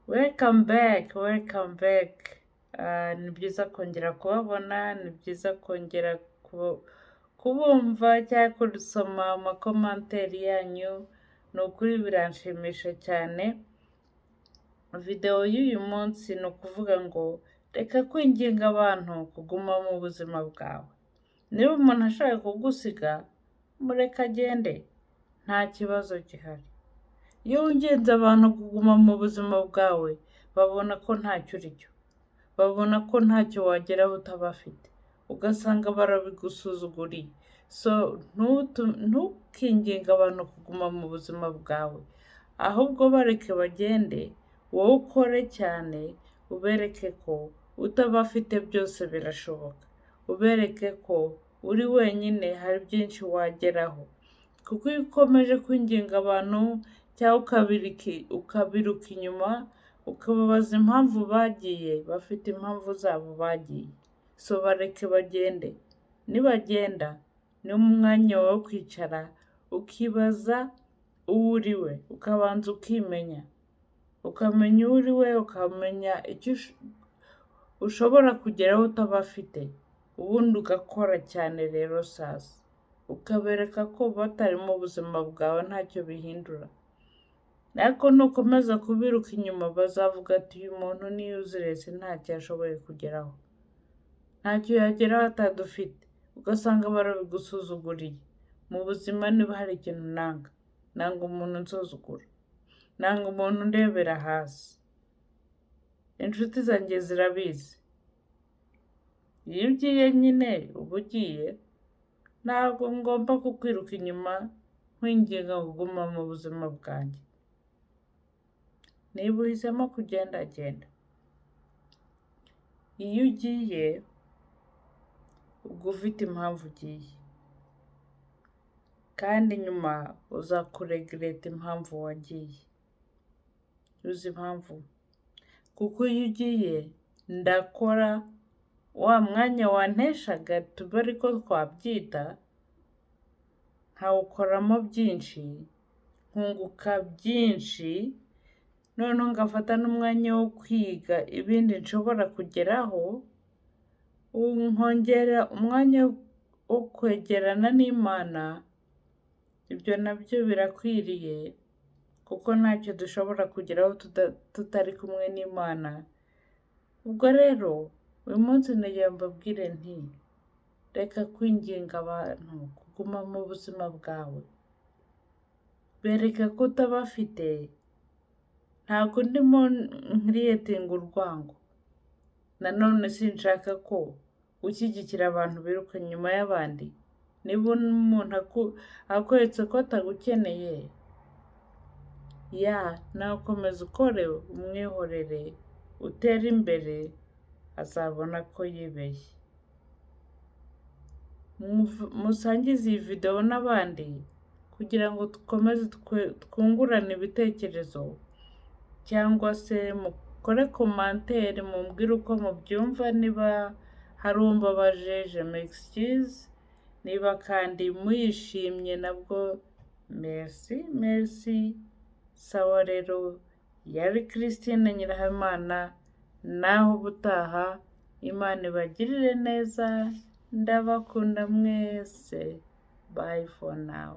Welcome back, welcome back. Ni byiza kongera kubabona, ni byiza kongera kubumva cyangwa gusoma amacommentaires yanyu, ni ukuri biranshimisha cyane. Videwo y'uyu munsi ni ukuvuga ngo reka kwinginga abantu kuguma mu buzima bwawe. Niba umuntu ashaka kugusiga, mureke agende, nta kibazo gihari. Iyo winginze abantu kuguma mu buzima bwawe, babona ko ntacyo uri cyo, babona ko ntacyo wageraho utabafite, ugasanga barabigusuzuguriye. So ntukinginge abantu kuguma mu buzima bwawe, ahubwo bareke bagende, wowe ukore cyane, ubereke ko utabafite byose birashoboka, ubereke ko uri wenyine hari byinshi wageraho. Kuko iyo ukomeje kwinginga abantu cyangwa ukabiruka inyuma, ukababaza impamvu bagiye, bafite impamvu zabo bagiye. So bareke bagende. Nibagenda ni umwanya wawe wo kwicara ukibaza uwo uri we, ukabanza ukimenya, ukamenya uwo uri we, ukamenya icyo ushobora kugeraho utabafite, ubundi ugakora cyane rero sasa, ukabereka ko batari mu buzima bwawe ntacyo bihindura. Ariko nukomeza kubiruka inyuma, bazavuga ati: "Uyu muntu ni useless, ntacyo yashoboye kugeraho, ntacyo yageraho atadufite", ugasanga barabigusuzuguriye. Mu buzima niba hari ikintu nanga, nanga umuntu unsuzugura, nanga umuntu undebera hasi. Inshuti zanjye zirabizi. Iyo ugiye nyine uba ugiye, ntabwo ngomba kukwiruka inyuma nkwinginga kuguma mu buzima bwanjye. Niba uhisemo kugenda, genda. Iyo ugiye ubwo ufite impamvu ugiye, kandi nyuma uzakuregretta impamvu wagiye. Uzi impamvu? Kuko iyo ugiye ndakora, wa mwanya wanteshaga, tube ariko twabyita, nkawukoramo byinshi, nkunguka byinshi, noneho ngafata n'umwanya wo kwiga ibindi nshobora kugeraho, nkongera umwanya wo kwegerana n'Imana. Ibyo nabyo birakwiriye, kuko ntacyo dushobora kugeraho tutari kumwe n'Imana. Ubwo rero uyu munsi nagira mbabwire nti: reka kwinginga abantu kuguma mu buzima bwawe, bereke ko utabafite. Ntabwo ndimo ncreatinga urwango, nanone sinshaka ko gushyigikira abantu biruka inyuma y'abandi. Niba umuntu akweretse ko atagukeneye, ya nawe komeza ukore, umwihorere, utere imbere, azabona ko yibeshye. Musangize iyi videwo n'abandi kugira ngo dukomeze twungurane ibitekerezo, cyangwa se mukore commentaire mumbwire uko mubyumva. Niba hari uwo mbabaje, je m'excuse. Niba kandi muyishimye nabwo, merci, merci. Sawa rero, yari Christine Nyirahabimana, naho ubutaha. Imana ibagirire neza, ndabakunda mwese. Bye for now.